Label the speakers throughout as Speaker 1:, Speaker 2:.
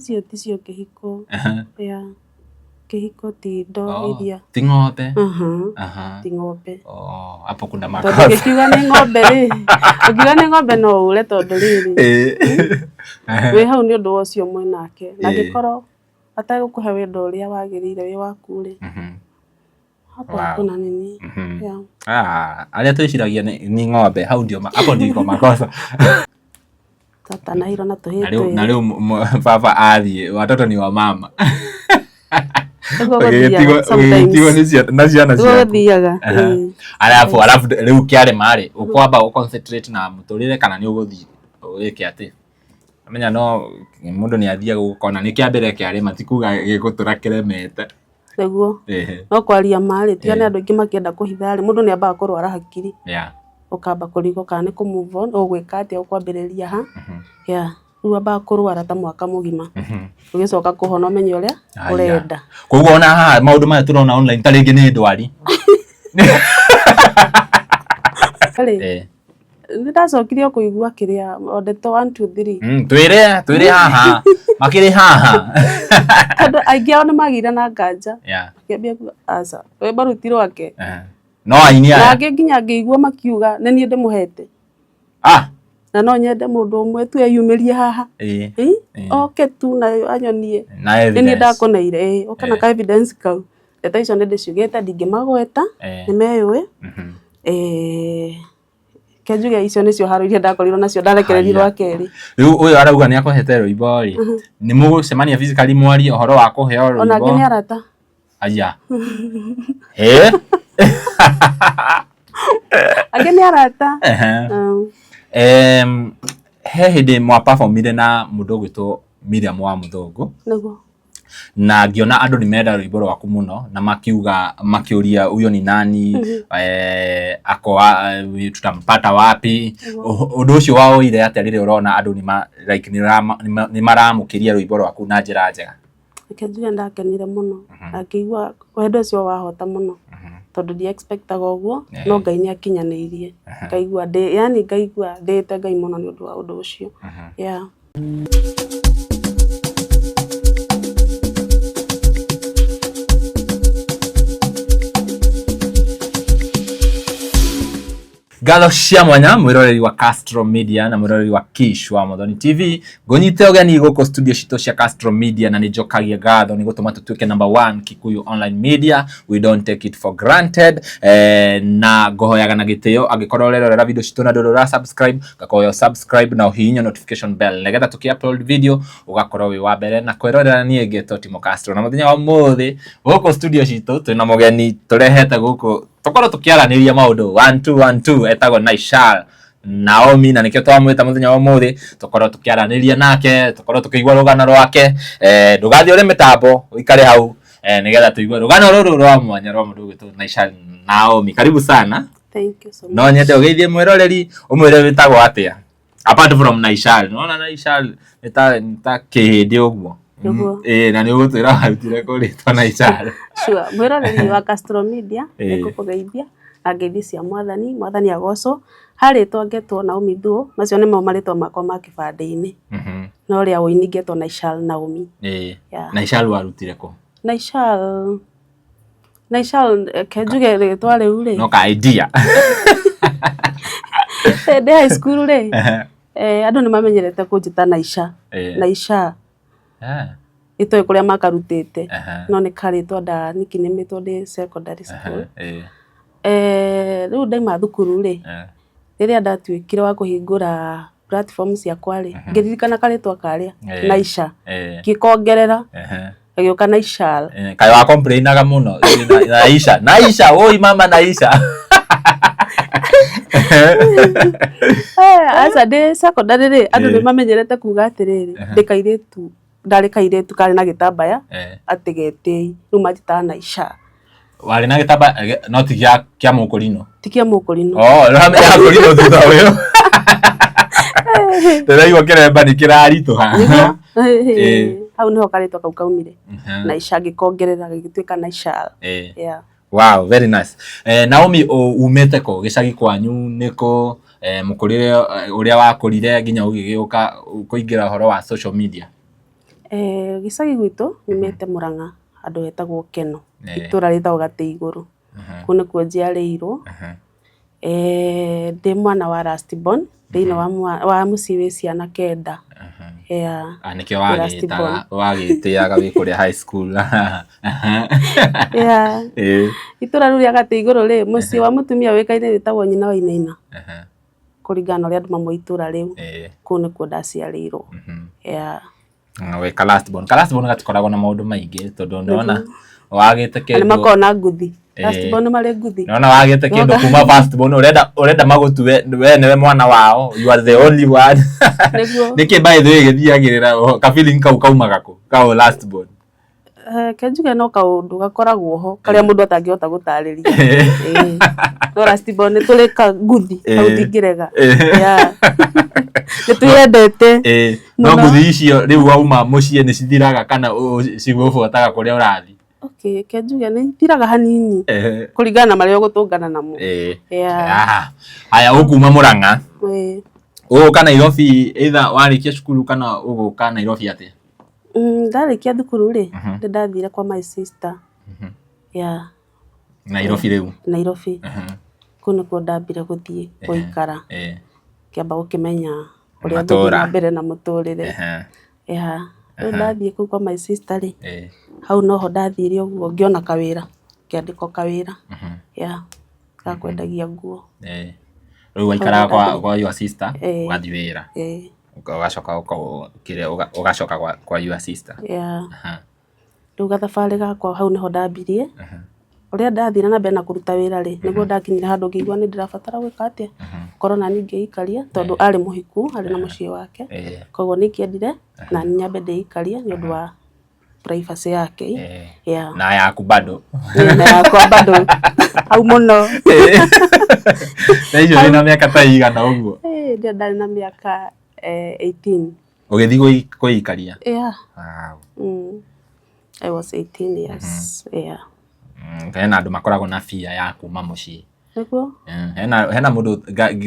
Speaker 1: Icio ticio kĩhiko. Yeah. Kĩhiko ti indo iria.
Speaker 2: Ti ng'ombe.
Speaker 1: Aha. Ti ng'ombe.
Speaker 2: Oh, hapo kuna
Speaker 1: Tondũ
Speaker 2: makosa.
Speaker 1: ũngĩkiuga nĩ ng'ombe rĩ, ũngiuga nĩ ng'ombe no ũre tondũ rĩrĩ, wĩ hau nĩ ũndũ wa ũcio mwĩnake. Na angĩkorwo ategũkũhe wendo ũrĩa wagĩrĩire wĩ waku rĩ, hapo hakuna nini. Yeah.
Speaker 2: Ah, arĩa twĩciragia nĩ ng'ombe, hau ndio hapo ndiko makosa.
Speaker 1: Twatanahirwo na tũhĩĩ
Speaker 2: Na rĩu
Speaker 1: twĩrĩ.
Speaker 2: Na rĩu baba athiĩ, watoto ni wa mama.
Speaker 1: Nĩguo gũthiaga sometimes.
Speaker 2: Ũgĩgĩtigwo nĩ na ciana
Speaker 1: Nĩguo
Speaker 2: ciaku.
Speaker 1: gũthiaga. Ĩĩ.
Speaker 2: Alafu rĩu kĩarema rĩ, ũkwamba ũ concentrate na mũtũrĩre kana nĩ ũgũthiĩ wĩke atĩ? Amenya no mũndũ nĩ athiaga ũkona nĩ kĩa mbere kĩarema ti kuga gĩgũtũra kĩremete.
Speaker 1: Nĩguo. No kwaria ma rĩ, tiga nĩ andũ aingĩ makĩenda kũhitha rĩ, mũndũ nĩ ambaga kũrwara hakiri. Ũkamba kũrigwo kana nĩ kũ move on, ũgwĩka atĩa, ũkwambĩrĩria ha. Yeah. Rĩu wambaga kũrwara ta mwaka mũgima. Ũgĩcoka kũhona ũmenye ũrĩa ũrenda.
Speaker 2: Koguo ona haha maũndũ maya tũrona online ta rĩngĩ nĩ ndwari.
Speaker 1: Rĩ, nĩ ndacokire o kũigua kĩrĩa o ndeto 1 2 3.
Speaker 2: Twĩre, twĩre haha. Makĩrĩ haha.
Speaker 1: Tondũ aingĩ ao nĩ magĩire na nganja. Makĩambia kuga aca, rwĩmbo rũu ti rwake.
Speaker 2: No aini aya.
Speaker 1: Na angĩ nginya ngĩigua makiuga nĩ niĩ ndĩmũhete. Na no nyende mũndũ ũmwe tu eyumĩrie haha. Oke tu na anyonie.
Speaker 2: Na
Speaker 1: Nĩ niĩ ndakũneire, oke na ka evidence kau. Ndeto icio nĩ ndĩciugĩte ndingĩmagweta, nĩ meyũĩ. Reke njuge icio nĩcio haro iria ndakorirwo nacio ndarekererio rwa kerĩ.
Speaker 2: Rĩu ũyũ arauga nĩ akũhete rwĩmbo rĩ, nĩ mũgũcemania physically mwarie ũhoro wa kũheo rwĩmbo?
Speaker 1: Ona angĩ nĩ arata.
Speaker 2: Aya. Ĩ?
Speaker 1: Angĩ nĩ arata.
Speaker 2: He hĩndĩ mwa performire na mũndũ ũgwĩtwo Miriam wa Mũthũngũ.
Speaker 1: Nĩguo.
Speaker 2: Na ngĩona andũ nĩ menda rwĩmbo rwaku mũno na makiuga makĩũria huyo ni nani, ako tutampata wapi. Ũndũ ũcio wawoire atĩa rĩrĩa ũrona andũ like nĩ maramũkĩria rwĩmbo rwaku na njĩra njega?
Speaker 1: Reke njuge ndakenire mũno na ngĩigua wendo ũcio wahota mũno tondũ ndi expectaga ũguo no Ngai nĩ akinyanĩirie. Ngaigua ndĩ yani ngaigua ndĩĩte Ngai mũno nĩ ũndũ wa ũndũ ũcio. Yeah.
Speaker 2: Ngatho cia mwanya mwiroreri wa Castro Media na mwiroreri wa Kish wa Muthoni TV ngũnyite ũgeni gũkũ studio citũ cia Castro Media na nĩ njokagia ngatho nĩ gũtũma tũtuĩke number one Kikuyu online media, we don't take it for granted. Na ngũhoyaga na gĩtĩo angĩkorwo ũrerorera video citũ na ndũrĩ ũra subscribe, ngakũhoya subscribe na ũhihinye notification bell nĩgetha tũkĩ upload video ũgakorwo wĩ wa mbere na kwĩrorera. Niĩ ngetwo Timo Castro na mũthenya wa ũmũthĩ gũkũ studio citũ twĩna mũgeni tũrehete gũkũ tũkorwo tũkĩaranĩria maũndũ 1 2 1 2, etagwo Naishal Naomi na nĩkĩo twamwĩta mũthenya wa ũmũthĩ tũkorwo tũkĩaranĩria nake, tũkorwo tũkĩigua rũgano rwake. Ndũgathiĩ ũrĩ mĩtambo, ũikare hau nĩgetha tũigue rũgano rũrũ rwa mwanya rwa mũndũ ũgwĩtwo Naishal Naomi. Karibu sana.
Speaker 1: Thank you so much.
Speaker 2: No nyende ũgeithie mwĩroreri ũmwĩre wĩtagwo atĩa apart from Naishal. Nona Naishal nĩ ta kĩhĩndĩ ũguo.
Speaker 1: Nĩguo.
Speaker 2: Ĩĩ, na nĩ ũgũtwĩra warutire kũ rĩtwa Naishal.
Speaker 1: Sure. Mwĩroreri wa Castro Media, nĩ ngũkũgeithia na ngeithi cia Mwathani, Mwathani agocwo. Harĩtwa ngetwo Naomi Thuo, macio nĩmo marĩtwa makwa ma kĩbandĩ-inĩ. No rĩa ũini ngetwo Naishal Naomi. Yeah.
Speaker 2: Naishal warutire kũ?
Speaker 1: Naishal, Naishal, reke njuge rĩtwa rĩu rĩ.
Speaker 2: No ka idea.
Speaker 1: Ndĩ high school rĩ, andũ nĩ mamenyerete kũnjĩta Naisha. Naisha. Itoĩ kũrĩa makarutĩte. No nĩ karĩtwa nda nickname-ĩtwo ndĩ secondary school. Rĩu ndaima thukuru rĩ, rĩrĩa ndatuĩkire wa kũhingũra platform ciakwa rĩ, ngĩririkana karĩtwa karĩa Naisha, ngĩkongerera gagĩũka Naishal.
Speaker 2: Kaĩ wa complainaga mũno Naisha, Naisha, oi mama Naisha.
Speaker 1: Aca ndĩ secondary rĩ, andũ nĩ mamenyerete kuga atĩrĩrĩ, ndĩ kairĩtu, ndarĩ kairĩtu karĩ na gĩtambaya atĩ getĩi, rĩu manjĩtaga Naisha.
Speaker 2: Warĩ na gĩtambaya no ti gĩa kĩa mũkũrinũ?
Speaker 1: Ti kĩa mũkũrinũ.
Speaker 2: Oh, ũramenya kũrinũ thutha ũyũ. Ndĩraigua kĩremba nĩ kĩraritũha.
Speaker 1: Hau nĩho karĩtwa kau kaumire. Naisha ngĩkongerera gĩgĩtuĩka Naishal. Yeah.
Speaker 2: Wow, very nice. Naomi, umĩte kũ? Gĩcagi kwanyu nĩ kũ? Mũkũrĩre ũrĩa wakũrire nginya ũgĩgĩũka kũingĩra ũhoro wa social media?
Speaker 1: Gĩcagi gwitũ nyumĩte Mũrang'a handũ hetagwo Keno, itũra rĩtagwo Gatĩ Igũrũ. Kũu nĩkuo njiarĩirwo. Ndĩ mwana wa last born thĩinĩ wa mũciĩ wĩ ciana 9. Yeah.
Speaker 2: Ah, nĩkĩo wagĩtaga wagĩtĩaga wĩ kũrĩa high school.
Speaker 1: Yeah. Itũra rĩu rĩa Gatĩ Igũrũ rĩ, mũciĩ wa mũtumia ũĩkaine wĩtagwo nyina wa Inaina. Kũringana na ũrĩa andũ mamoĩ itũra rĩu. Kũu nĩkuo ndaciarĩirwo. Yeah.
Speaker 2: We ka last born. Ka last born gatikoragwo na maũndũ maingĩ tondũ ndona wagĩte
Speaker 1: kĩndũ. Nĩ makoragwo na nguthi. Last born marĩ nguthi.
Speaker 2: Ndona wagĩte kĩndũ kuma first born ũrenda ũrenda magũtue we nĩwe mwana wao, you are the only one.
Speaker 1: Nĩguo.
Speaker 2: Nĩkĩ by the way gĩthiagĩrĩra ka feeling kau kaumaga kũ? Ka last born.
Speaker 1: Reke njuge no kaũndũ gakoragwo ho karĩa mũndũ atangĩhota gũtarĩria. No last born nĩ tũrĩ kanguthi hau ndingĩrega. Yeah. Nĩ twĩyendete.
Speaker 2: No nguthi icio rĩu wauma mũciĩ nĩ cithiraga kana cigũbuataga kũrĩa ũrathiĩ?
Speaker 1: Okay, reke njuge nĩ ithiraga hanini kũringana na marĩa ũgũtũngana namo. Yeah.
Speaker 2: Haya, ũkuma Mũrang'a ũgũka Nairobi either warĩkia cukuru kana ũgũka Nairobi atĩa?
Speaker 1: Ndarĩkia thukuru rĩ, nĩ ndathire kwa my sister. Yeah.
Speaker 2: Nairobi rĩu?
Speaker 1: Nairobi. Kũu nĩkuo ndambire gũthiĩ gũikara. Ngĩamba gũkĩmenya ũrĩa ngũthiĩ na mbere na mũtũrĩre. Yeah. Rĩu ndathiĩ kũu kwa my sister rĩ, hau noho ndathire ũguo ngĩona kawĩra, ngĩandĩkwo kawĩra. Yeah. Ga kwendagia nguo.
Speaker 2: Rĩu waikaraga kwa your sister ũgathiĩ wĩra? Ũgacoka ũgacoka kwa your sister.
Speaker 1: Yeah. Rĩu gathabarĩ gakwa hau nĩho ndambirie. Ũrĩa ndathire na mbere na kũruta wĩra rĩ, nĩguo ndakinyire handũ ngĩigua nĩ ndĩrabatara gwĩka atĩa, gũkorwo nani ngĩikaria tondũ arĩ mũhiku, arĩ na mũciĩ wake. Koguo nĩ ingĩendire nani nyambe ndĩikarie nĩ ũndũ wa privacy yake. Yeah.
Speaker 2: Na yaku bado.
Speaker 1: Na yakwa bado. Hau mũno.
Speaker 2: Thaa icio wĩna mĩaka ta igana ũguo?
Speaker 1: Ndio ndarĩ na mĩaka 18.
Speaker 2: Ũgĩthiĩ kwĩikaria?
Speaker 1: Yeah. Wow. I was 18 years. Yeah.
Speaker 2: Hena andũ makoragwo na fear ya kuma mũciĩ.
Speaker 1: Nĩguo.
Speaker 2: Hena hena mũndũ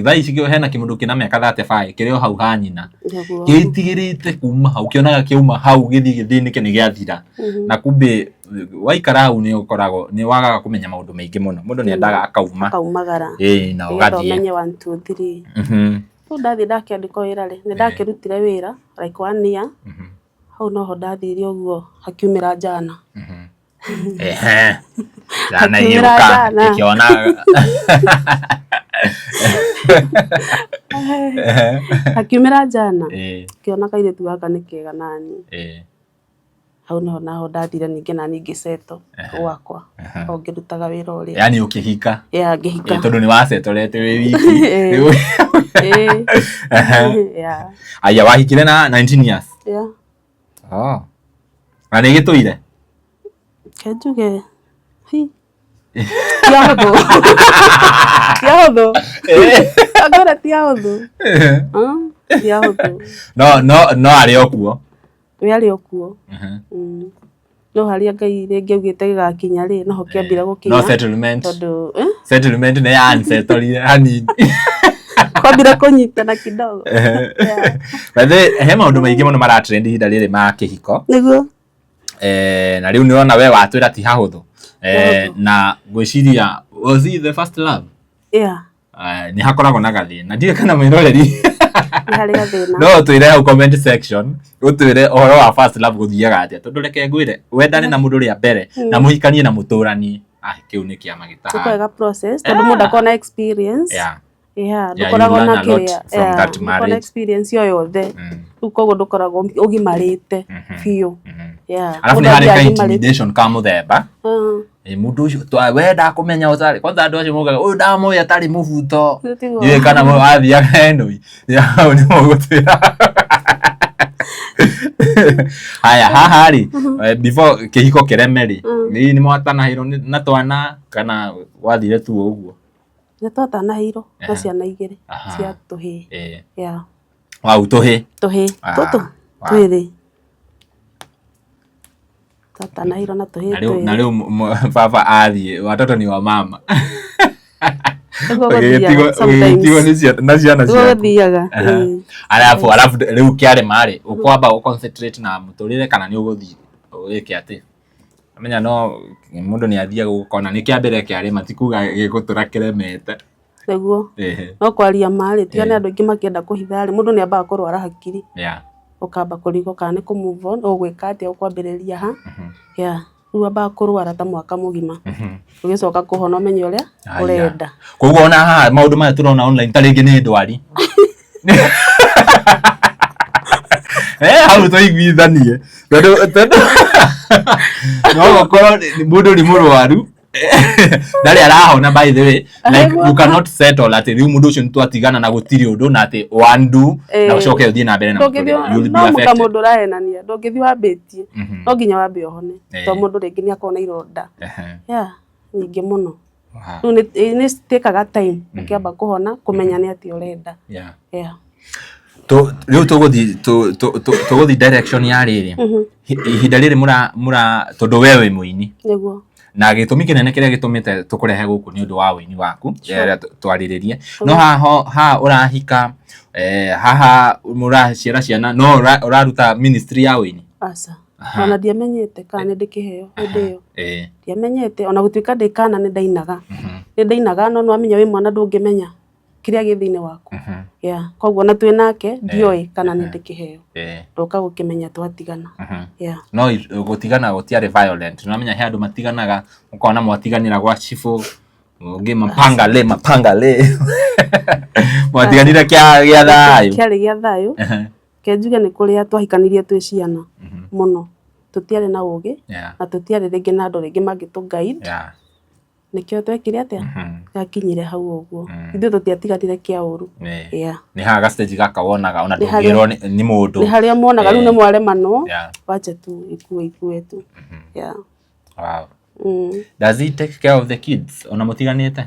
Speaker 2: thaa ici hena kĩmũndũ kĩna mĩaka 35 kĩrĩ o hau ha nyina. Gĩtigĩrĩte kuma hau kĩonaga kĩauma hau gĩthiĩ gĩthĩnĩke nĩ gĩathira. Na kumbe waikara hau nĩ ũkoragwo nĩ wagaga kũmenya maũndũ maingĩ mũno. Mũndũ nĩ endaga akauma.
Speaker 1: Akaumagara.
Speaker 2: Ĩĩ na ũgathiĩ.
Speaker 1: Ũmenye 1 2 3. Rĩu ndathiĩ ndakĩandĩkwo wĩra rĩ, nĩ ndakĩrutire wĩra like one year. Hau noho ndathire ũguo hakiumĩra njana.
Speaker 2: Ehe. Njana ĩgĩũka ĩkĩona.
Speaker 1: Hakiumĩra njana. Ngĩona kairĩtu gaka nĩ kega nani. Hau niho naho ndathire ningĩ nani ngĩcetwo gwakwa o ngĩrutaga wĩra ũrĩa.
Speaker 2: Yani ũkĩhika?
Speaker 1: Yeah, ngĩhika.
Speaker 2: Tondũ nĩ wacetorete wĩ wiki.
Speaker 1: Yeah.
Speaker 2: Aya, wahikire na 19 years?
Speaker 1: Yeah.
Speaker 2: Oh. Na nĩ gĩtũire?
Speaker 1: Reke njuge hi ti ahũthũ. Ti ahũthũ. Ngwĩra ti ahũthũ. Ti ahũthũ.
Speaker 2: No no no arĩ o kuo.
Speaker 1: We arĩ o kuo. No harĩa Ngai rĩngĩ augĩte gĩgakinya rĩ, noho kĩambire gũkinya.
Speaker 2: No settlement.
Speaker 1: Tondũ
Speaker 2: settlement nĩ ya ancestorire hanini.
Speaker 1: Kwambire kũnyitana kidogo.
Speaker 2: By the way, he maũndũ maingĩ mũno mara trend ihinda rĩrĩ ma kĩhiko.
Speaker 1: Nĩguo.
Speaker 2: Na rĩu nĩũrona we watwĩra ti hahũthũ. Na ngwĩciria was he the first love?
Speaker 1: Yeah.
Speaker 2: Nĩ hakoragwo na gathĩna. Ndiũĩ kana mwĩroreri.
Speaker 1: Nĩ harĩ gathĩna.
Speaker 2: No ũtwĩre hau comment section, ũtwĩre ũhoro wa first love gũthiaga atĩa. Tondũ reke ngwĩre, wendane na mũndũ rĩa mbere na mũhikanie na mũtũranie. Ah, kĩu nĩ kĩama gĩtahana.
Speaker 1: Nĩ kwega process tondũ mũndũ akoragwo na experience.
Speaker 2: Yeah.
Speaker 1: Yeah, ndũkoragwo na kĩrĩa, yeah, ndũkoragwo na experience o yothe. Rĩu koguo ndũkoragwo ũgimarĩte biũ. Yeah.
Speaker 2: Arabu nĩ harĩ ka intimidation ka mũthemba. Mũndũ ũcio we ndakũmenya ũtarĩ kwanza andũ acio maugaga ũyũ ndamũĩ atarĩ mũbuto. Ndiũĩ kana wathiaga enũi. Hau nĩ mũgũtwĩra. Haya haha rĩ, before kĩhiko kĩreme rĩ, hihi nĩ mwatanahĩirwo na twana kana wathire tu ũguo?
Speaker 1: Nĩ twatanahĩirwo na ciana igĩrĩ cia tũhĩĩ. Yeah.
Speaker 2: Wau tũhĩĩ?
Speaker 1: Tũhĩĩ tũtũ twĩrĩ. Twatanahĩirwo na tũhĩĩ twĩrĩ.
Speaker 2: Na rĩu baba athiĩ watoto ni wa mama.
Speaker 1: Nĩguo gũthiaga sometimes.
Speaker 2: Ũgĩtigwo nĩ ciana na ciana
Speaker 1: Nĩguo
Speaker 2: ciaku.
Speaker 1: gũthiaga.
Speaker 2: Aha. Arabu arabu rĩu kĩarema rĩ, ũkwamba ũ concentrate na mũtũrĩre kana nĩ ũgũthiĩ wĩke atĩ? Amenya no mũndũ nĩ athiaga ũkona nĩ kĩa mbere kĩarema ti kuga gĩgũtũra kĩremete.
Speaker 1: Nĩguo.
Speaker 2: Ehe.
Speaker 1: No kwaria ma rĩ, tiga nĩ
Speaker 2: Eh.
Speaker 1: andũ aingĩ makĩenda kũhitha rĩ, mũndũ nĩ ambaga kũrwara hakiri.
Speaker 2: Yeah.
Speaker 1: Ũkamba kũrigwo kana nĩ kũ move on, ũgwĩka atĩa, ũkwambĩrĩria ha. Yeah. Rĩu wambaga kũrwara ta mwaka mũgima. Ũgĩcoka kũhona ũmenye ũrĩa
Speaker 2: Haya.
Speaker 1: ũrenda.
Speaker 2: Koguo ona haha maũndũ maya tũrona online ta rĩngĩ nĩ ndwari. Eh, hau tũiguithanie. Tondũ tondũ no gũkorwo mũndũ nĩ mũrwaru ndarĩ arahona by the way like you cannot settle atĩ rĩu mũndũ ũcio nĩ twatigana na gũtirĩ ũndũ na atĩ undo na
Speaker 1: Eh.
Speaker 2: ũcoke ũthiĩ na mbere na
Speaker 1: Ndũngĩthiĩ
Speaker 2: mũtũrĩre. You'll be
Speaker 1: no mũka
Speaker 2: affected.
Speaker 1: mũndũ ũrahenania, ndũngĩthiĩ wambĩtie. No nginya wambe ũhone.
Speaker 2: Eh.
Speaker 1: Tondũ mũndũ rĩngĩ nĩ akoragwo na ironda.
Speaker 2: Ehe.
Speaker 1: Yeah, nyingĩ mũno.
Speaker 2: Wow.
Speaker 1: Rĩu nĩ citĩkaga time ũkĩamba kũhona kũmenya nĩ atĩa ũrenda.
Speaker 2: Yeah.
Speaker 1: Yeah.
Speaker 2: Rĩu tũgũthiĩ tũgũthiĩ direction ya rĩrĩ ihinda rĩrĩ mũra mũra tondũ we wĩ mũini
Speaker 1: Nĩguo.
Speaker 2: na gĩtũmi kĩnene kĩrĩa gĩtũmĩte tũkũrehe gũkũ nĩ ũndũ wa ũini waku rĩrĩa twarĩrĩrie no haha haha ũrahika eh, haha mũraciara ciana no ũraruta ministry ya ũini.
Speaker 1: Aca. Ona ndiamenyete kana nĩ ndĩkĩheo hĩndĩ ĩyo.
Speaker 2: Eh.
Speaker 1: Ndiamenyete ona gũtuĩka ndĩ kana nĩ ndainaga. Nĩ ndainaga no nĩwamenya wĩ mwana ndũngĩmenya kĩrĩa gĩ thĩinĩ waku. Yeah. Koguo ona twĩ nake ndioĩ kana nĩ ndĩkĩheo.
Speaker 2: Eh.
Speaker 1: Ndoka gũkĩmenya twatigana. Yeah.
Speaker 2: No gũtigana gũtiarĩ violent, nĩwamenya he andũ matiganaga ũkona mwatiganĩra gwa cibũ ũngĩ mapanga le mapanga le mwatiganire kĩa gĩa thayũ.
Speaker 1: Kĩarĩ gĩa thayũ. Ke njuge nĩ kũrĩa twahikanirie twĩ ciana mũno. Tũtiarĩ na ũgĩ
Speaker 2: Yeah.
Speaker 1: na tũtiarĩ rĩngĩ na andũ rĩngĩ mangĩtũ guide.
Speaker 2: Yeah.
Speaker 1: Nĩkĩo twekire atĩa? Gakinyire hau ũguo. Ithuĩ tũtiatiganire kĩa ũru.
Speaker 2: Nĩ
Speaker 1: Yeah.
Speaker 2: nĩ haha ga stage gaka wonaga ona
Speaker 1: Nĩ harĩa-
Speaker 2: ndũngĩrwo nĩ mũndũ.
Speaker 1: Nĩ harĩa muonaga rĩu
Speaker 2: Eh.
Speaker 1: nĩ mwaremanwo.
Speaker 2: Yeah.
Speaker 1: Wacha tu ikue ikue tu. Yeah.
Speaker 2: Wow.
Speaker 1: Mm.
Speaker 2: Does he take care of the kids ona mũtiganĩte?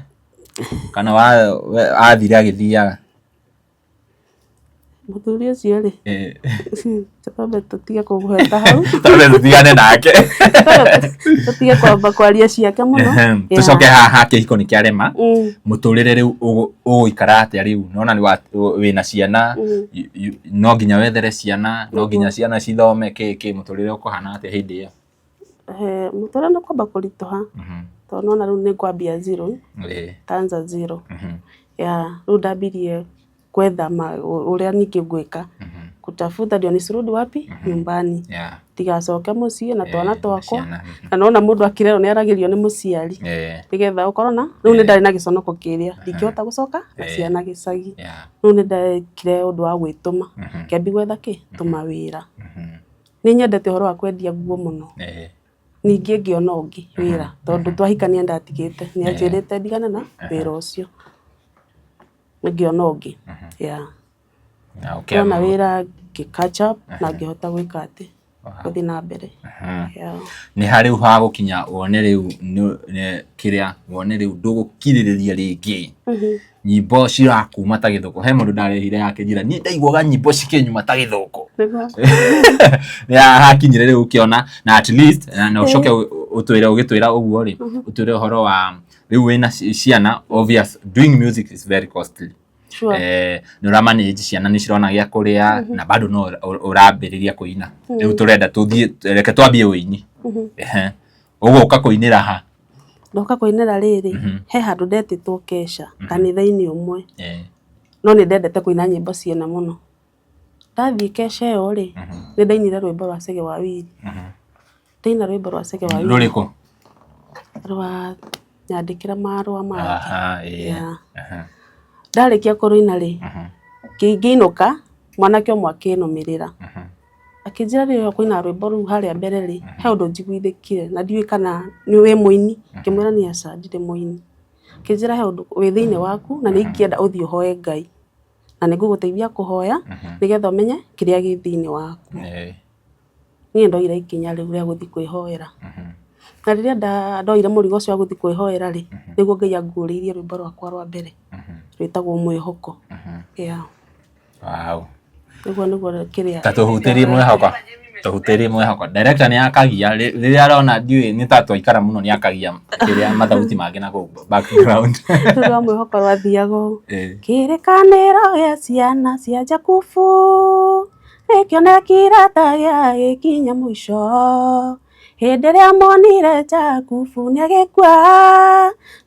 Speaker 2: Kana wa athire agĩthiaga?
Speaker 1: Mũthuri ũcio rĩ,
Speaker 2: Eh.
Speaker 1: twambe tũtige kũgweta hau.
Speaker 2: Twambe tũtigane nake.
Speaker 1: Tũtige kwamba kwaria ciake mũno.
Speaker 2: Ehem.
Speaker 1: Yeah.
Speaker 2: Tũcoke haha kĩhiko nĩ kĩarema. Mũtũrĩre rĩu ũgũikara atĩa rĩu? Nĩwona wĩna ciana, no nginya wethere ciana, no nginya ciana cithome kĩ kĩ, mũtũrĩre ũkũhana atĩa hĩndĩ ĩyo?
Speaker 1: Eh, mũtũrĩre nĩ kwamba kũritũha tondũ nĩwona rĩu nĩ ngwambia zero,
Speaker 2: Ĩĩ.
Speaker 1: tanza zero. Yeah, rĩu ndambirie gwetha ũrĩa ningĩ ngwĩka. Kutafuta ndio nisirudi wapi? Nyumbani.
Speaker 2: Yeah.
Speaker 1: Ndigacoke mũciĩ na twana
Speaker 2: Eh,
Speaker 1: twakwa.
Speaker 2: ciana.
Speaker 1: Na nona mũndũ akĩrerwo nĩ aragĩrio nĩ mũciari.
Speaker 2: Eh.
Speaker 1: Nĩgetha ũkorwo na rĩu nĩ ndarĩ na gĩconoko kĩrĩa ndingĩhota gũcoka na ciana gĩcagi.
Speaker 2: Yeah.
Speaker 1: Rĩu nĩ ndekire ũndũ wa gwĩtũma. Ngĩambia gwetha kĩ? Tũmawĩra. Nĩ nyendete ũhoro wa kwendia nguo mũno.
Speaker 2: Eh.
Speaker 1: Ningĩ ngĩona ũngĩ wĩra tondũ twahikania ndatigĩte. Nĩ anjĩrĩte ndigane na wĩra ũcio. Ngĩona ũngĩ. Yeah.
Speaker 2: Na ũkĩamba-
Speaker 1: Ndona wĩra ngĩ catch up na ngĩhota gwĩka atĩ gũthiĩ na mbere. Yeah.
Speaker 2: Nĩ ha rĩu hagũkinya wone rĩu kĩrĩa wone rĩu ndũgũkirĩrĩria rĩngĩ nyimbo cirakuma ta gĩthũkũ. He mũndũ ndarehire akĩnjĩra niĩ ndaiguaga nyimbo cikĩnyuma ta gĩthũkũ.
Speaker 1: Nĩguo.
Speaker 2: Nĩ hakinyire rĩu ũkĩona na at least na ũcoke ũtwĩre ũgĩtwĩra ũguo rĩ ũtwĩre ũhoro wa rĩu wĩna ciana, obvious doing music is very costly.
Speaker 1: Sure.
Speaker 2: Eh, nĩ ũra manage ciana nĩ cirona gĩa kũrĩa na bado no ũrambĩrĩria kũina. Rĩu tũrenda tũthiĩ reke twambie ũini. Ehe. Ũgũka kũinĩra ha?
Speaker 1: Ndoka kũinĩra rĩrĩ, he handũ ndetĩtwo kesha kanitha-inĩ ũmwe.
Speaker 2: Eh.
Speaker 1: No nĩ ndendete kũina nyĩmbo ciene mũno. Ndathiĩ kesha ĩyo rĩ, nĩ ndainire rwĩmbo rwa Chege wa Wili. Ndaina rwĩmbo rwa Chege wa Wili.
Speaker 2: Rũrĩkũ?
Speaker 1: Rwa nyandĩkĩra marũa mangĩ.
Speaker 2: Aha, ĩĩ.
Speaker 1: Yeah.
Speaker 2: Aha.
Speaker 1: Ndarĩkia kũrũina rĩ, ngĩinũka, mwanake ũmwe akĩnũmĩrĩra. Akĩnjĩra rĩrĩa ũkũina rwĩmbo rũu harĩa mbere rĩ, he ũndũ njiguithĩkire na ndiũĩ kana nĩ wĩ mũini. Ngĩmwĩra niĩ aca ndirĩ mũini. Akĩnjĩra he ũndũ wĩ thĩinĩ waku na nĩ ingĩenda ũthiĩ ũhoe Ngai. Na nĩ ngũgũteithia kũhoya nĩgetha ũmenye kĩrĩa gĩ thĩinĩ waku.
Speaker 2: Eh.
Speaker 1: Niĩ ndoire ikinya rĩu rĩa gũthiĩ kwĩhoera. Na rĩrĩa ndoire mũrigo ũcio wa gũthiĩ kwĩhoera rĩ, nĩguo Ngai anguũrĩirie rwĩmbo rwakwa rwa mbere rwĩtagwo Mwĩhoko. Yeah.
Speaker 2: Wow.
Speaker 1: Nĩguo nĩguo kĩrĩa
Speaker 2: Ta tũhutĩrie mwĩhoko. Tũhutĩrie mwĩhoko. Director nĩ akagia rĩrĩa arona ndiũĩ nĩ ta twaikara mũno nĩ akagia kĩrĩa mathauti mangĩ na kũu background.
Speaker 1: Rũu rwa mwĩhoko rwathiaga ũũ. Kĩrĩkanĩro gĩa ciana cia Jakubu nĩkĩonekire ta gĩagĩkinya mũico. Hĩndĩ ĩrĩa monire Jakubu nĩagĩkua,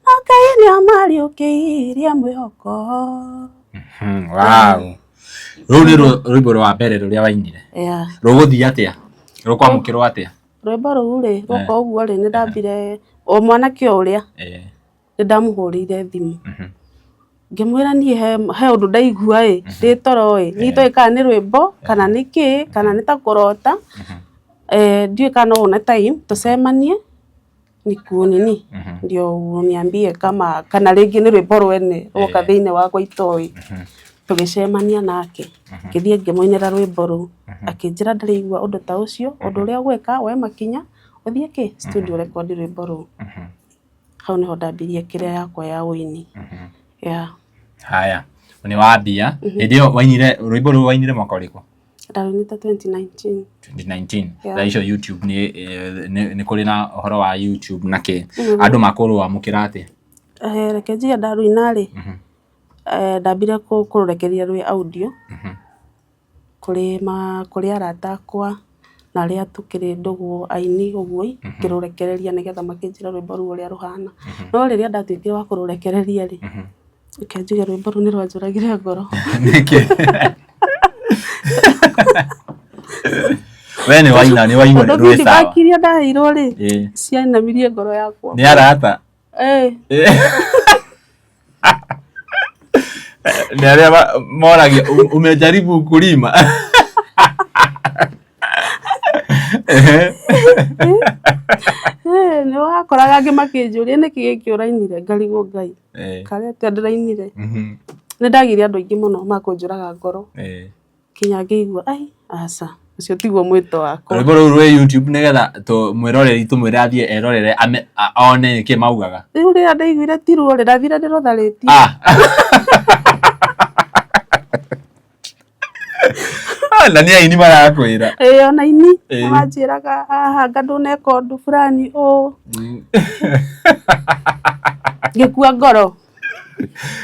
Speaker 1: no Ngai nĩamariũkĩirie mwĩhoko.
Speaker 2: Wow. Rũu nĩ rwĩmbo rwa mbere rũrĩa wainire.
Speaker 1: Yeah.
Speaker 2: Rũgũthiĩ atĩa? Rũkwamũkĩrwo atĩa?
Speaker 1: Rwĩmbo rũu rĩ, rwoka ũguo rĩ, nĩ ndambire o mwanake o ũrĩa nĩ ndamũhũrĩire thimũ. Ngĩmwĩra niĩ he ũndũ ndaigua ĩ, ndĩ toro ĩ, niĩ itoĩ kana nĩ rwĩmbo kana nĩ kĩ, kana nĩ ta kũrota, ndiũĩ kana no wone time tũcemanie nikuonini ndio uniambie kama kana rĩngĩ nĩ rwĩmbo rwene rwoka thĩinĩ wakwa itoĩ. Tũgĩcemania nake, ngĩthiĩ ngĩmũinĩra rwĩmbo rũu, akĩnjĩra ndarĩ aigua ũndũ ta ũcio, ũndũ ũrĩa ũgwĩka woe makinya ũthiĩ kĩ, studio ũrekondi rwĩmbo rũu. Hau nĩho ndambirie kĩrĩa yakwa ya ũini. Yeah.
Speaker 2: Haya, nĩ wambia hĩndĩ ĩyo wainire rwĩmbo rũu wainire mwaka ũrĩkũ?
Speaker 1: Ndarũinĩte 2019.
Speaker 2: 2019. Thaa icio YouTube nĩ nĩ kũrĩ na ũhoro wa YouTube na kĩ, andũ makũrwamũkĩra atĩa?
Speaker 1: Reke njuge ndarũina rĩ, ndambire kũrũrekereria rwĩ audio kũrĩ ma kũrĩ arata akwa na arĩa tũkĩrĩ ndũgũ aini ũguo ĩ, ngĩrũrekereria nĩgetha makĩnjĩre rwĩmbo rũu ũrĩa rũhana. No rĩrĩa ndatuĩkire wa kũrũrekereria rĩ, reke njuge rwĩmbo rũu nĩ rwanjũragire ngoro.
Speaker 2: Nĩkĩ? We nĩ waina nĩ waigua
Speaker 1: Tondũ
Speaker 2: rwĩ sawa.
Speaker 1: feedback iria ndaheirwo rĩ, ciainamirie ngoro yakwa.
Speaker 2: Nĩ arata? Nĩ arĩa moragia umejaribu kulima?
Speaker 1: Nĩ wakoraga angĩ makĩnjũria nĩkĩ gĩkĩ ũrainire, ngarigwo Ngai karĩ atĩa ndĩrainire. Nĩ ndagĩire andũ aingĩ mũno makũnjũraga ngoro. Nginya ngĩigua ai aca ũcio tiguo mwĩto wakwa.
Speaker 2: Rwĩmbo rũu rwĩ YouTube nĩgetha mwĩroreri tũmwĩre athiĩ erorere one nĩkĩ maugaga.
Speaker 1: Rĩu rĩrĩa ndaiguire ti ruo rĩ, ndathire ndĩrũtharĩtie.
Speaker 2: Na nĩ aini marakwĩra.
Speaker 1: Ĩĩ ona aini manjĩraga haha anga ndũneka ũndũ fulani ũũ. Ngĩkua ngoro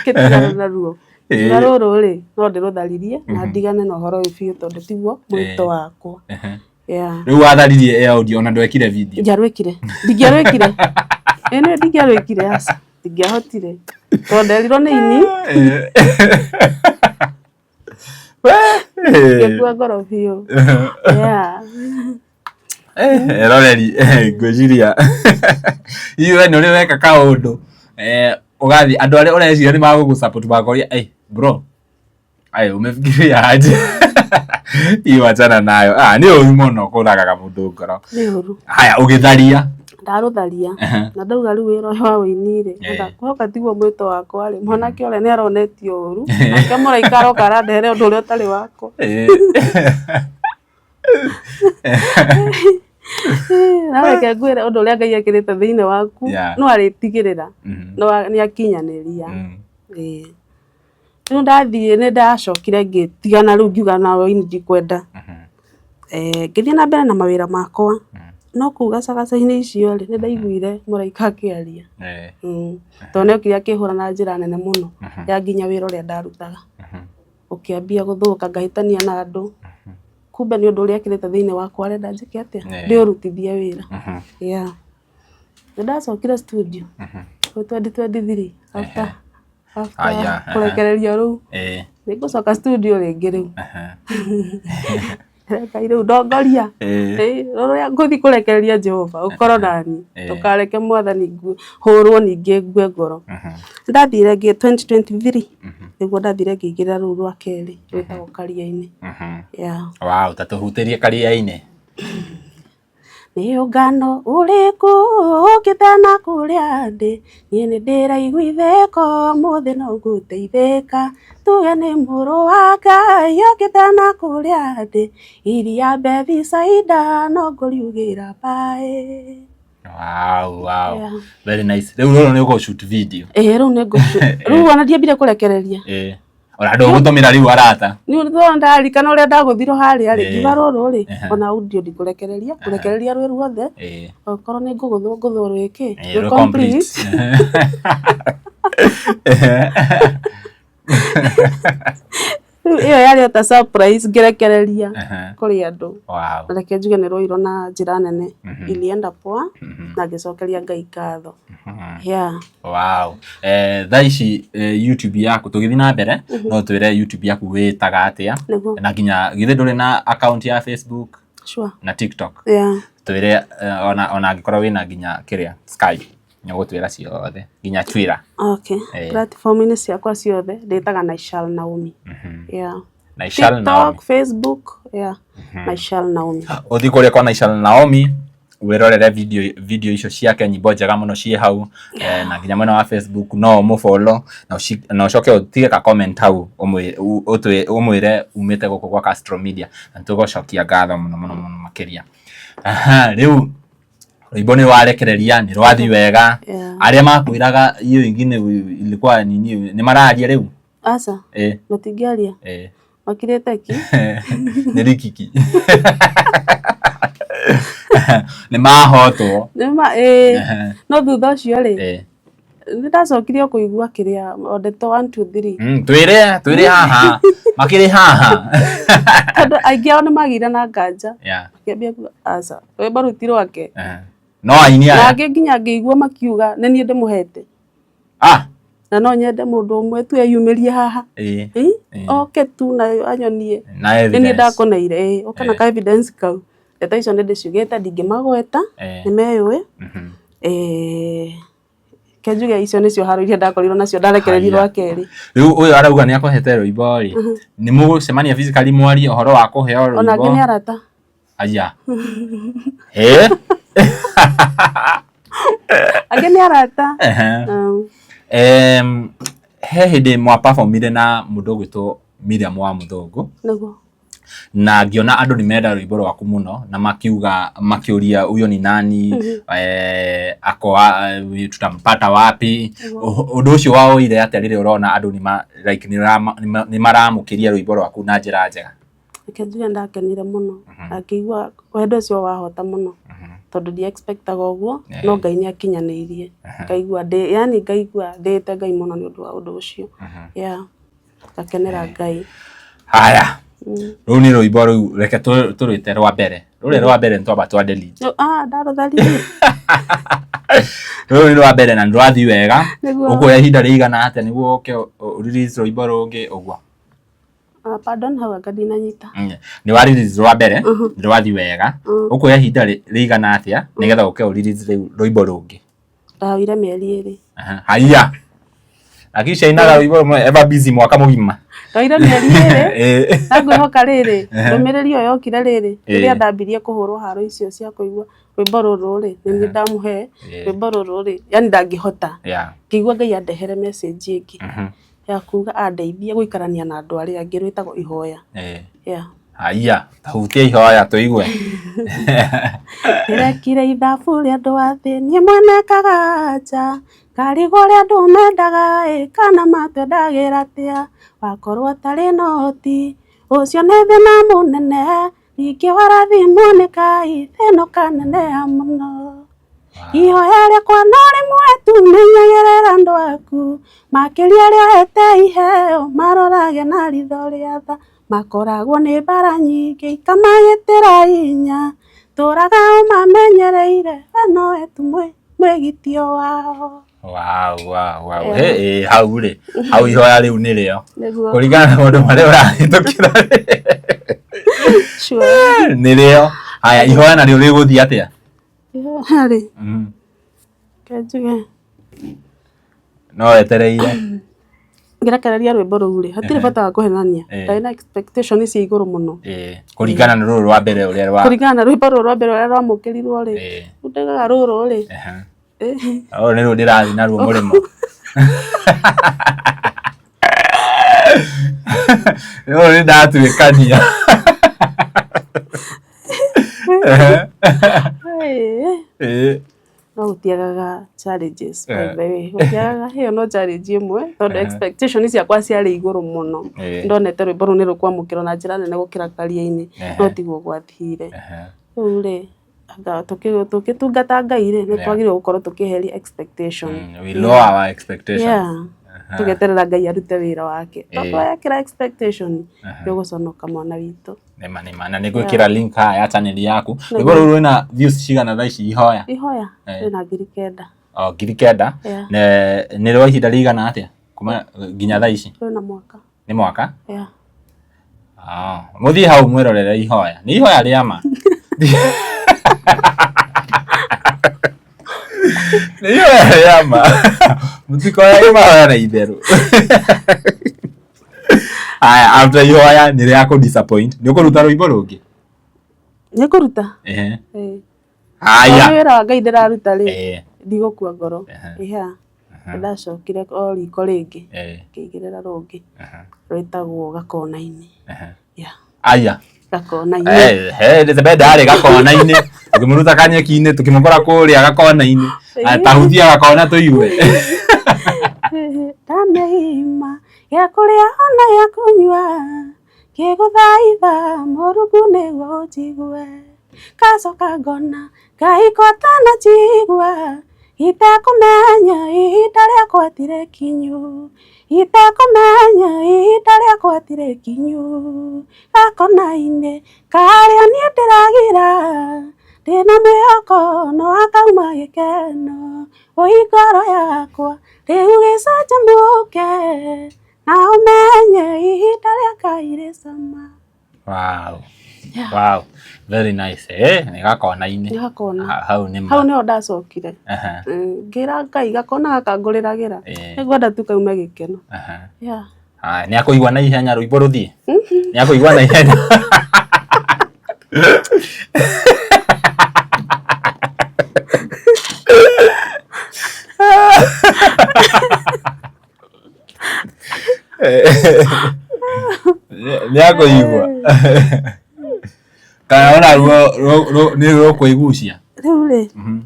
Speaker 1: ngĩtigana na ruo. Na rũrũ rĩ, no ndĩrũtharirie na ndigane na ũhoro ũyũ biũ tondũ tiguo mwĩto wakwa. Yeah.
Speaker 2: Rĩu watharirie ĩ audio ona ndwekire video?
Speaker 1: Ndiarwĩkire. Ndingĩarwĩkire. Ĩĩ nĩ ndingĩarwĩkire aca. Ndingĩahotire. Tondũ nderirwo nĩ ini. Ngĩkua ngoro biũ. Yeah.
Speaker 2: Eroreri ngwĩciria hihi we nĩ ũrĩ weka kaũndũ ũgathiĩ andũ arĩa ũreciria nĩ magũgũ support makoria bro ai umefikiria aje hiyo wachana nayo. Ah, nĩ ũru mũno kũragaga mũndũ ngoro.
Speaker 1: Nĩ ũru.
Speaker 2: Haya ũgĩtharia.
Speaker 1: Ndarũtharia na ndauga rĩu wĩra ũyũ wa ũini rĩ, kwĩhoka tiguo mwĩto wakwa rĩ, mwanake ũrĩa nĩ aronetio ũru, nake mũraika aroka arandehere ũndũ ũrĩa ũtarĩ wakwa. No reke ngwĩre ũndũ ũrĩa Ngai ekĩrĩte thĩinĩ waku no arĩtigĩrĩra nĩ akinyanĩria. Ĩĩ. Rĩu ndathiĩ nĩ ndacokire ngĩtigana rĩu ngiuga na ũini ndikwenda. Ngĩthiĩ na mbere na mawĩra makwa, no kũu gacagaca-inĩ icio rĩ, nĩ ndaiguire mũraika akĩaria. Tondũ nĩ okire akĩhũra na njĩra nene mũno ya nginya wĩra ũrĩa ndarutaga. Ũkĩambia gũthũka ngahĩtania na andũ. Kumbe nĩ ũndũ ũrĩa ekĩrĩte thĩinĩ wakwa arenda njĩke atĩa? Ndĩũrutithie wĩra. Yeah. Nĩ ndacokire studio kwĩ 2023 after after kũrekererio rũu. Nĩ ngũcoka studio rĩngĩ rĩu. Ngai rĩu ndongoria. Rũrĩa ngũthiĩ kũrekereria Jehova ũkorwo nani. Ndũkareke Mwathani hũrwo ningĩ ngue ngoro. Nĩ ndathire 2023 nĩguo ndathire ngĩingĩra rũu rwa kerĩ rwĩtagwo Karia-inĩ. Yeah.
Speaker 2: Wow, ta tũhutĩrie Karia-inĩ.
Speaker 1: Nĩ ũngano ũrĩkũ ũngĩtana kũrĩa ndĩ, niĩ nĩ ndĩraiguithĩka ũmũthĩ no ngũteithĩka, tuge nĩ mũrũ wa Ngai ũngĩtana kũrĩa ndĩ, iria Bethisaida no ngũriugĩra mbaĩ.
Speaker 2: Wow.
Speaker 1: Yeah.
Speaker 2: Very nice. Rĩu rũrũ nĩ ũgũ shoot video.
Speaker 1: Ĩĩ rĩu nĩ ngũ rĩu ona ndiambire kũrekereria.
Speaker 2: Ĩĩ. Ona ndũgũtũmĩra rĩu arata.
Speaker 1: Nĩ ũndũ ndarikana ũrĩa ndagũthirwo harĩa rĩ, ngiuga rũrũ rĩ, ona audio ndikũrekereria, ngũrekereria rwĩ ruothe, okorwo nĩ ngũgũthwo ngũthwo rwĩkĩ, rwĩ complete. Rĩu ĩyo yarĩ o ta surprise ngĩrekereria kũrĩ andũ.
Speaker 2: Wow.
Speaker 1: Reke njuge nĩ rwoirwo na njĩra nene, ilienda poa na ngĩcokeria Ngai ngatho. Yeah.
Speaker 2: Wow. Thaa ici YouTube yaku tũgĩthiĩ na mbere no twĩre YouTube yaku wĩtaga atĩa
Speaker 1: Nĩguo.
Speaker 2: na nginya githĩ ndũrĩ na account ya Facebook
Speaker 1: Sure.
Speaker 2: na TikTok?
Speaker 1: Yeah.
Speaker 2: Twĩre ona angĩkorwo wĩna nginya kĩrĩa Skype nĩ ũgũtwĩra ciothe nginya Twitter.
Speaker 1: Okay. Platform-inĩ ciakwa ciothe ndĩtaga Naishal Naomi. Yeah.
Speaker 2: Naishal
Speaker 1: TikTok,
Speaker 2: Naomi.
Speaker 1: Facebook, yeah. Naishal Naomi.
Speaker 2: Ũthiĩ kũrĩa kwa Naishal Naomi wĩrorere video icio ciake, nyĩmbo njega mũno ciĩ hau, na nginya mwena wa Facebook no ũmũfollow na ũcoke ũtige ka comment hau ũmwĩre umĩte gũkũ gwa Castro Media na nĩtũgũcokia ngatho mũno mũno mũno makĩria. Aha, rĩu rwĩmbo nĩ warekereria nĩ rwathi wega. Arĩa makwĩraga hiyo ingine ilikuwa nini nĩ mararia rĩu?
Speaker 1: Aca, matingĩaria. Makirĩte ki.
Speaker 2: Nĩ rikiki. Nĩ mahotwo.
Speaker 1: Nĩ no thutha ũcio rĩ, nĩ ndacokire o kũigua kĩrĩa o ndeto 1 2 3.
Speaker 2: Twĩre, twĩre haha. Makĩrĩ haha.
Speaker 1: Tondũ aingĩ ao nĩ magĩire na nganja. Makĩambia kuga aca, rwĩmbo rũu ti rwake.
Speaker 2: No aini aya.
Speaker 1: Na angĩ nginya ngĩigua makiuga nĩ niĩ ndĩmũhete. Na no nyende mũndũ ũmwe tu eyumĩrie haha. Oke tu na anyonie.
Speaker 2: Na
Speaker 1: Nĩ niĩ ndakũneire, oke na ka evidence kau. Ndeto icio nĩ ndĩciugĩte ndingĩmagweta, nĩ meyũĩ. Reke njuge icio nĩcio haro iria ndakorirwo nacio ndarekererio rwa kerĩ.
Speaker 2: Rĩu ũyũ arauga nĩ akũhete rwĩmbo rĩ, nĩ mũgũcemania physically mwarie ũhoro wa kũheo rwĩmbo?
Speaker 1: Ona angĩ nĩ arata.
Speaker 2: Aya. Ĩ?
Speaker 1: Angĩ nĩ arata.
Speaker 2: He hĩndĩ mwa performire na mũndũ ũgwĩtwo Miriam wa Mũthũngũ.
Speaker 1: Nĩguo.
Speaker 2: Na ngĩona andũ nĩ menda rwĩmbo rwaku mũno na makiuga makĩũria huyo ni nani, ako tutampata wapi. Ũndũ ũcio wawoire atĩa rĩrĩa ũrona andũ like nĩ maramũkĩria rwĩmbo rwaku na njĩra njega?
Speaker 1: Reke njuge ndakenire mũno na ngĩigua wendo ũcio wahota mũno tondũ ndi expectaga ũguo, no Ngai nĩ akinyanĩirie. Ngaigua ndĩ yani ngaigua ndĩĩte Ngai mũno nĩ ũndũ wa ũndũ ũcio. Yeah. Ngakenera Ngai.
Speaker 2: Haya, rũu nĩ rwĩmbo rũu reke tũrwĩte rwa mbere. Rũrĩa rwa mbere nĩ twamba twa delete.
Speaker 1: Ndarũtharirie.
Speaker 2: Rũrũ nĩ rwa mbere na nĩ rwathiĩ wega. Ũkuoya ihinda rĩigana atĩa nĩguo ũke release rwĩmbo rũngĩ ũguo?
Speaker 1: Pardon, hau anga ndinanyita.
Speaker 2: Nĩ wa release rwa mbere, nĩ rwathiĩ wega. Ũkuoya ihinda rĩigana atĩa nĩgetha ũke ũ release rĩu rwĩmbo rũngĩ?
Speaker 1: Ndaoire mĩeri 2.
Speaker 2: Haiya. Lakini cainaga rwĩmbo rũmwe ever busy mwaka mũgima.
Speaker 1: Ndaoire mĩeri 2. Na ngwĩhoka rĩrĩ, ndũmĩrĩri ĩyo yokire rĩrĩ, rĩrĩa ndambirie kũhũrwo haro icio cia kũigua rwĩmbo rũrũ rĩ, nĩ niĩ ndamũhe, rwĩmbo rũrũ rĩ, yani ndangĩhota. Ngĩigua Ngai andehere message ĩngĩ ya kuga andeithie gũikarania na andũ arĩa angĩ, rwĩtagwo ihoya. Yeah.
Speaker 2: Haiya, tahutia ihoya tũigue.
Speaker 1: Ndĩrekire ithabu rĩa andũ a thĩ, niĩ mwene kaganja, ngarigwo ũrĩa andũ mendaga ĩ, kana matwendagĩra atĩa, wakorwo ũtarĩ na ũhoti, ũcio nĩ thĩna mũnene, ningĩ warathimwo nĩ Ngai, thĩna ũkaneneha mũno. Ihoya rĩakwa no rĩmwe tu, menyagĩrĩra andũ aku, makĩria arĩa ũhete iheo, marorage na ritho rĩa tha, makoragwo nĩ mbara nyingĩ ikamagitĩra hinya, tũraga ũmamenyereire, we nowe tu mwĩgitio wao.
Speaker 2: Wow, wow, wow. Hey, hau rĩ, hau ihoya rĩu nĩrĩo. Kũringana na maũndũ marĩa ũrahĩtũkĩra
Speaker 1: Sure.
Speaker 2: Nĩrĩo. Haya, ihoya narĩo rĩgũthiĩ atĩa?
Speaker 1: Ihoya rĩ, reke njuge.
Speaker 2: No wetereire.
Speaker 1: Ngĩrekereria rwĩmbo rũu rĩ, hatirĩ bata wa kũhenania. Ndarĩ na expectation cia igũrũ mũno.
Speaker 2: Kũringana na rũrũ rwa mbere ũrĩa rwa
Speaker 1: Kũringana na rwĩmbo rũrũ rwa mbere ũrĩa rwamũkĩrirwo rĩ, rĩu ndaugaga rũrũ rĩ.
Speaker 2: Rũrũ nĩruo ndĩrathiĩ naruo mũrĩmo. Rũrũ nĩ ndatuĩkania.
Speaker 1: No gũtiagaga challenges, by the way. Gũtiagaga, ĩyo no challenge ĩmwe tondũ expectation ciakwa ciarĩ igũrũ mũno. Ndonete rwĩmbo rũu nĩ rũkwamũkĩrwo na njĩra nene gũkĩra Karia-inĩ, no tiguo gwathire. Rĩu rĩ, anga tũgĩtungata Ngai rĩ, nĩ twagĩrĩirwo gũkorwo tũkĩeheria expectation.
Speaker 2: We lower our expectations.
Speaker 1: Yeah. Tũgeterera Ngai arute wĩra wake. Tondũ wekĩra expectation, nĩ ũgũconoka, mwana witũ.
Speaker 2: Nĩma nĩma, na nĩngwĩkĩra link haha ya channel yaku. Rwĩmbo rũu rwĩna views cigana thaa ici, Ihoya?
Speaker 1: Ihoya rĩna 9,000.
Speaker 2: O 9,000.
Speaker 1: Yeah.
Speaker 2: Nĩ rwa ihinda rĩigana atĩa kuma nginya thaa ici?
Speaker 1: Rwĩna mwaka.
Speaker 2: Nĩ mwaka?
Speaker 1: Yeah.
Speaker 2: Ah, mũthiĩ hau mwĩrorere Ihoya. Nĩ ihoya rĩa ma. Nĩ ihoya rĩa ma. Mũtikoyage mahoya na itherũ. Aya, after Ihoya nĩ rĩa kũ disappoint. Nĩ ũkũruta rwĩmbo rũngĩ?
Speaker 1: Nĩ ngũruta.
Speaker 2: Ehe. Aya.
Speaker 1: Nĩ wĩra wa Ngai ndĩraruta rĩ, ndigũkua ngoro. Yeah. Ndacokire o riko rĩngĩ, ngĩigĩrĩra rũngĩ rwĩtagwo Gakona-inĩ. Yeah.
Speaker 2: Aya.
Speaker 1: Gakona-inĩ.
Speaker 2: Elizabeth arĩ gakona-inĩ, tũkĩmũruta kanyeki-inĩ, tũkĩmũkora kũrĩa gakona-inĩ. Tahutia gakona tũigue.
Speaker 1: Ndaneima gĩa kũrĩa ona gĩa kũnyua, ngĩgũthaitha Mũrungu nĩguo ũnjigue, ngacoka ngona Ngai ko atananjigua, itekũmenya ihinda rĩakwa ti rĩkinyu, itekũmenya ihinda rĩakwa ti rĩkinyu. Gakona-inĩ karĩa niĩ ndĩragira, ndĩna mwĩhoko no hakauma gĩkeno, ũi ngoro yakwa rĩu gĩcanjamũke, na ũmenye ihinda rĩa Ngai rĩ cama.
Speaker 2: Wow. Wow. Very nice. Eh, nĩ gakona-inĩ.
Speaker 1: Nĩ gakona.
Speaker 2: Hau nĩ ma.
Speaker 1: Hau nĩho ndacokire. Ngĩra Ngai gakona gaka ngũrĩragĩra. Nĩngwenda tu kaume gĩkeno. Yeah.
Speaker 2: Haya, nĩ akũigua na ihenya rwĩmbo rũthiĩ? Nĩ akũigua na ihenya? Nĩ akũigua? Kana ona ruo nĩ rũkũigucia?
Speaker 1: Rĩu rĩ,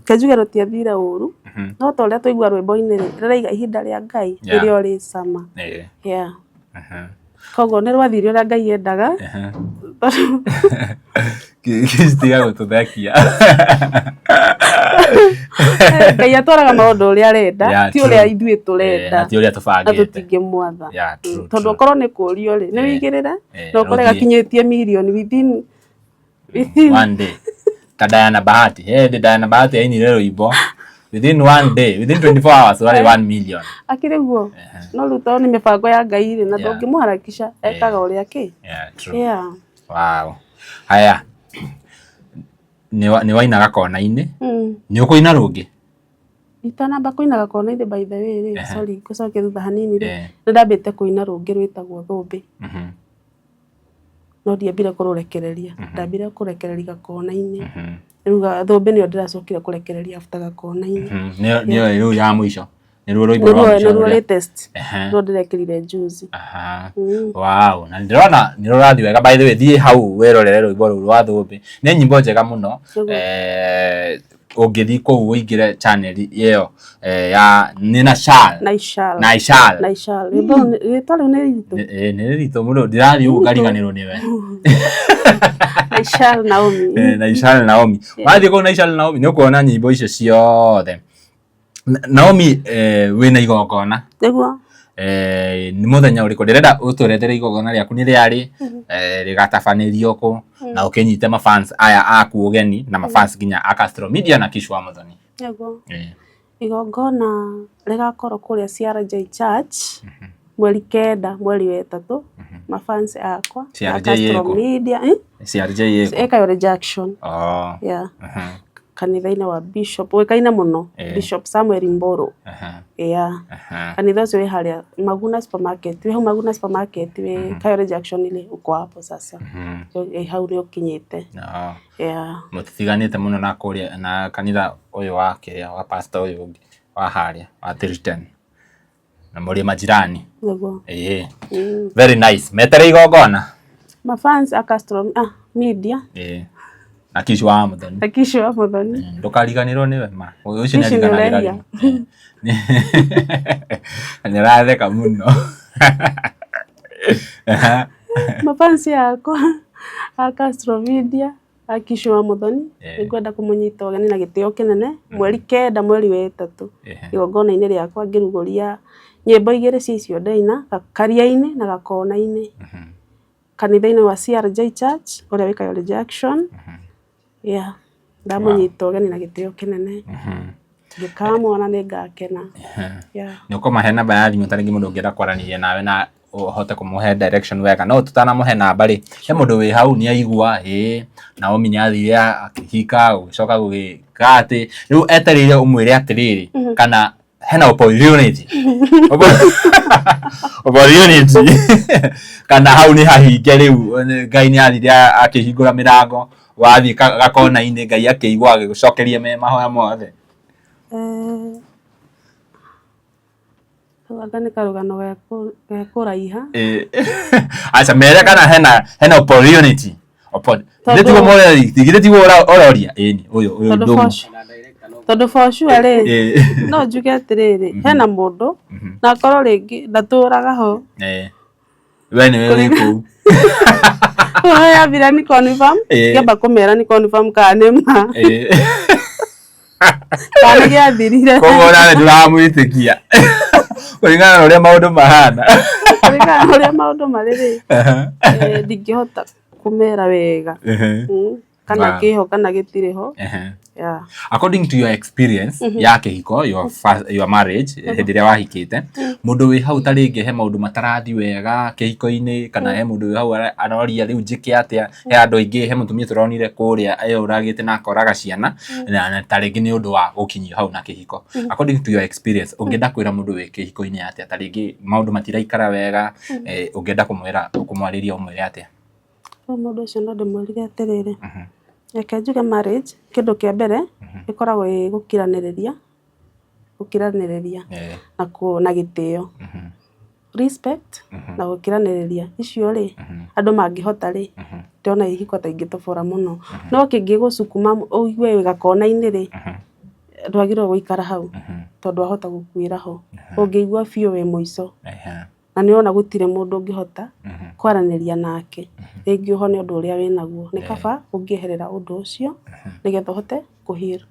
Speaker 1: kenjuge rũtiathire ũru, no ta ũrĩa twaigua rwĩmbo-inĩ rĩ, rĩraiga ihinda rĩa Ngai nĩrĩo rĩ cama. Yeah. Koguo nĩ rwathire ũrĩa Ngai endaga.
Speaker 2: Tiga gũtũthekia.
Speaker 1: Ngai atwaraga maũndũ ũrĩa arenda, ti ũrĩa ithuĩ tũrenda.
Speaker 2: Na ti ũrĩa tũbangĩte.
Speaker 1: Na tũtingĩmwatha. Tondũ okorwo nĩ kũrio rĩ, nĩ wĩigĩrĩre na ũkore gakinyĩtie mirioni within
Speaker 2: one day. Ta Diana Bahati. He hĩndĩ Diana Bahati ainire rwĩmbo within one day, within 24 hours rwarĩ 1 million.
Speaker 1: Akĩrĩ guo. No rĩu tondũ nĩ mĩbango ya Ngai rĩ, na ndũngĩmũharakisha, ekaga ũrĩa kĩ.
Speaker 2: Yeah, true. Yeah. Wow. Haya. Nĩ waina gakona-inĩ. Nĩ ũkũina rũngĩ?
Speaker 1: Itanamba kũina gakona-inĩ, by the way rĩ, sorry ngũcoke thutha hanini rĩ, nĩ ndambĩte kũina rũngĩ rwĩtagwo Thũmbĩ. No ndiambire kũrũrekereria, ndambire kũrekereria gakona-inĩ. Rĩu Thũmbĩ nĩyo ndĩracokire kũrekereria after gakona-inĩ.
Speaker 2: Nĩyo rĩu ya mũico? Nĩruo rwĩmbo rwa mũico?
Speaker 1: Nĩruo latest ruo ndĩrekĩrire juzi.
Speaker 2: Wow, na ndĩrona nĩ rũrathiĩ wega. By the way, thiĩ hau wĩrorere rwĩmbo rũu rwa Thũmbĩ. Nĩ nyĩmbo njega mũno. Ũngĩthiĩ kũu ũingĩre channel ĩyo ya nĩ Nashal.
Speaker 1: Naishal.
Speaker 2: Naishal.
Speaker 1: Naishal. Rĩtwa rĩu nĩ rĩritũ.
Speaker 2: Nĩ rĩritũ mũno, ndirathiĩ ũguo ngariganĩrwo nĩwe.
Speaker 1: Naishal Naomi.
Speaker 2: Naishal Naomi. Wathiĩ kũu Naishal Naomi nĩ ũkuona nyĩmbo icio ciothe. Naomi, wĩna igongona.
Speaker 1: Nĩguo.
Speaker 2: Nĩ mũthenya ũrĩkũ? Ndĩrenda ũtũrethere igongona rĩaku nĩ rĩarĩ, rĩgatabanĩrio kũ, na ũkĩnyite mafans aya aku ũgeni na mafans nginya a Castro Media na Kish wa Muthoni.
Speaker 1: Nĩguo. Igongona rĩgakorwo kũrĩa CRJ Church 9 mweri wa 3, mafans akwa a
Speaker 2: CRJ
Speaker 1: Castro
Speaker 2: ĩkũ?
Speaker 1: Media.
Speaker 2: CRJ ĩkũ?
Speaker 1: Ĩ Kayole Junction.
Speaker 2: Oh.
Speaker 1: Yeah. Kanitha-inĩ wa Bishop ũĩkaine mũno, Bishop Samuel Mburu. Yeah. Kanitha ũcio wĩ harĩa Maguna Supermarket, wĩ hau Maguna Supermarket wĩ Kayole Junction rĩ, uko hapo sasa. Ĩ hau nĩ ũkinyĩte. Yeah.
Speaker 2: Mũtitiganĩte mũno na kũrĩa na kanitha ũyũ wa kĩrĩa wa pastor ũyũ ũngĩ wa harĩa wa 310 na mũrĩ majirani.
Speaker 1: Nĩguo.
Speaker 2: Ĩĩ. Very nice. Metere igongona.
Speaker 1: Mafans a Castro Media.
Speaker 2: Ĩĩ. Na Kish wa Muthoni.
Speaker 1: Na Kish wa Muthoni.
Speaker 2: Ndũkariganĩrwo nĩwe ma. Ũyũ ũcio
Speaker 1: Kish nĩ
Speaker 2: nĩariganagĩra
Speaker 1: ũrehia.
Speaker 2: rĩmwe. Nĩratheka mũno.
Speaker 1: Mafansi yakwa a Castro Media a Kish wa Muthoni nĩngwenda kũmũnyita ũgeni na gĩtĩo kĩnene 9 mweri wa 3 igongona-inĩ rĩakwa ngĩrugũria nyĩmbo 2 cia icio ndaina Karia-inĩ na Gakona-inĩ kanitha-inĩ wa CRJ Church ũrĩa wĩ Kayole Junction. Yeah, ndamũnyita ũgeni na gĩtĩo kĩnene ngĩkamwona nĩ ngakena. Yeah.
Speaker 2: Nĩ ũkũmahe namba ya thimũ ta rĩngĩ mũndũ ũngĩenda kwaranĩria nawe na ũhote kũmũhe direction wega no tũtanamũhe namba rĩ he mũndũ wĩ hau nĩ aigua ĩ Naomi nĩ athire akĩhika gũgĩcoka gũgĩka atĩ rĩu etereire ũmwĩre atĩrĩrĩ kana hena opportunity opportunity kana hau nĩ hahinge rĩu Ngai nĩ athire akĩhingũra mĩrango wathiĩ gakona-inĩ Ngai akĩigua agĩgũcokeria me mahoya mothe.
Speaker 1: Anga nĩ karũgano gekũraiha.
Speaker 2: Aca mere kana hena opportunity. Githĩ tiguo mũrori, githĩ tiguo ũroria? Ĩni, ũyũ ũyũ ndũng'ũ.
Speaker 1: Tondũ for sure rĩ, no njuge atĩrĩrĩ, hena mũndũ na akorwo rĩngĩ ndatũraga ho.
Speaker 2: We nĩwe wĩ kũu.
Speaker 1: Ũyũ yambire nĩ confirm, ngĩamba kũmera nĩ confirm kana nĩ ma. Kana nĩ gĩathirire.
Speaker 2: Koguo nawe ndũramwĩtĩkia kũringana na ũrĩa maũndũ mahana.
Speaker 1: Kũringana na ũrĩa maũndũ marĩ rĩ, ndingĩhota kũmera wega kana kĩho kana gĩtirĩ ho. Yeah.
Speaker 2: According to your experience ya kĩhiko, your marriage, hĩndĩ ĩrĩa wahikĩte, mũndũ wĩ hau ta rĩngĩ he maũndũ matarathi wega kĩhiko-inĩ kana he mũndũ wĩ hau aroria rĩu njĩke atĩa, he andũ aingĩ, he mũtumia tũronire kũrĩa eyũragĩte na akoraga ciana na ta rĩngĩ nĩ ũndũ wa gũkinyio hau na kĩhiko. According to your experience, ũngĩenda kwĩra mũndũ wĩ kĩhiko-inĩ atĩa, ta rĩngĩ maũndũ matiraikara wega, ũngĩenda kũmwĩra kũmwarĩria ũmwĩre atĩa?
Speaker 1: Rĩu mũndũ ũcio no ndĩmwĩrire atĩrĩrĩ, reke njuge marriage kĩndũ kĩa mbere ĩkoragwo ĩ gũkiranĩrĩria, gũkiranĩrĩria na gĩtĩo, respect na gũkiranĩrĩria, icio rĩ andũ mangĩhota rĩ ndĩrona ihiko ta ingĩtobora mũno, no kĩngĩgũcukuma ũigue wĩ gakona-inĩ rĩ ndwagĩrĩirwo gũikara hau tondũ wahota gũkuĩra ho, ũngĩigua biũ wĩ mũico na nĩ ũrona gũtirĩ mũndũ ũngĩhota kwaranĩria nake rĩngĩ ũhone ũndũ ũrĩa wĩnaguo, nĩ kaba ũngĩeherera ũndũ ũcio nĩgetha ũhote kũ heal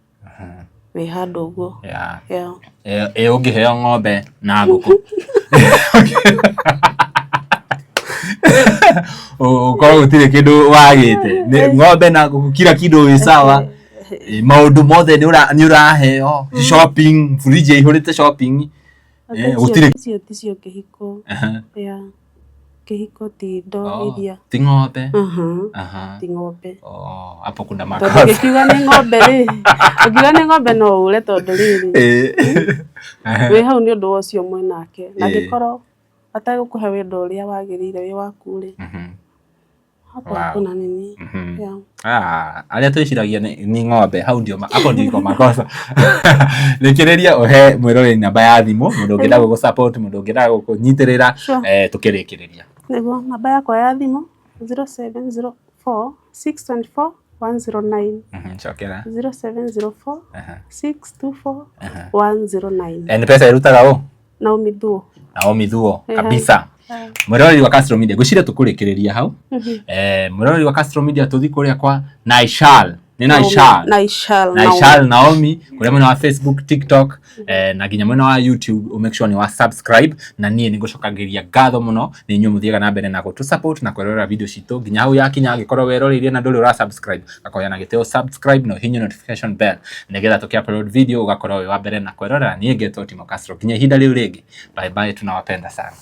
Speaker 1: wĩ handũ ũguo.
Speaker 2: Ĩ ũngĩheo ng'ombe na ngũkũ ũkorwo gũtirĩ kĩndũ wagĩte, ng'ombe na ngũkũ kila kitu wĩ sawa, maũndũ mothe nĩ ũraheo, shopping, fridge ĩihũrĩte shopping, gũtirĩ.
Speaker 1: Icio ticio kĩhiko. Kĩhiko ti indo iria.
Speaker 2: Ti ng'ombe.
Speaker 1: Ti ng'ombe.
Speaker 2: Hapo kuna makosa.
Speaker 1: Tondũ ũngĩkiuga nĩ ng'ombe rĩ, ũngiuga nĩ ng'ombe no ũre tondũ rĩrĩ, wĩ hau nĩ ũndũ wa ũcio mwĩnake, na angĩkorwo ategũkũhe wendo ũrĩa wagĩrĩire wĩ waku rĩ, hapo hakuna nini.
Speaker 2: Arĩa twĩciragia nĩ ng'ombe hau ndio hapo ndiko makosa. Rĩkĩrĩria ũhe mwĩroreri namba ya thimũ mũndũ ũngĩenda gũgũ support, mũndũ ũngĩenda gũkũnyitĩrĩra, tũkĩrĩkĩrĩria.
Speaker 1: Nĩguo, namba yakwa ya thimũ 0704 624 109.
Speaker 2: Cokera.
Speaker 1: 0704 624 109.
Speaker 2: M-Pesa ĩrutaga ũ?
Speaker 1: Naomi Thuo.
Speaker 2: Naomi Thuo kabisa. Mwĩroreri wa Castro Media ngwĩciria tũkũrĩkĩrĩria hau. Mwĩroreri wa Castro Media tũthi kũrĩa kwa Naishal, nĩ Naishal,
Speaker 1: Naishal,
Speaker 2: Naishal Naomi kũrĩa mwena wa Facebook, TikTok na nginya mwena wa YouTube, make sure nĩ wa subscribe, na niĩ nĩ ngũcokagĩria ngatho mũno nĩ inyuĩ mũthiaga na mbere na gũtũ support na kwĩrorera video citũ nginya hau yakinya. Angĩkorwo weroreirie na ndũrĩ ũra subscribe, gakoya na gĩtĩo subscribe na ũhihinye notification bell nĩgetha tũkĩ upload video ũgakorwo wĩ wa mbere na kwĩrorera. Niĩ ngetwo Timo Castro, nginya ihinda rĩu rĩngĩ, bye bye, tunawapenda sana.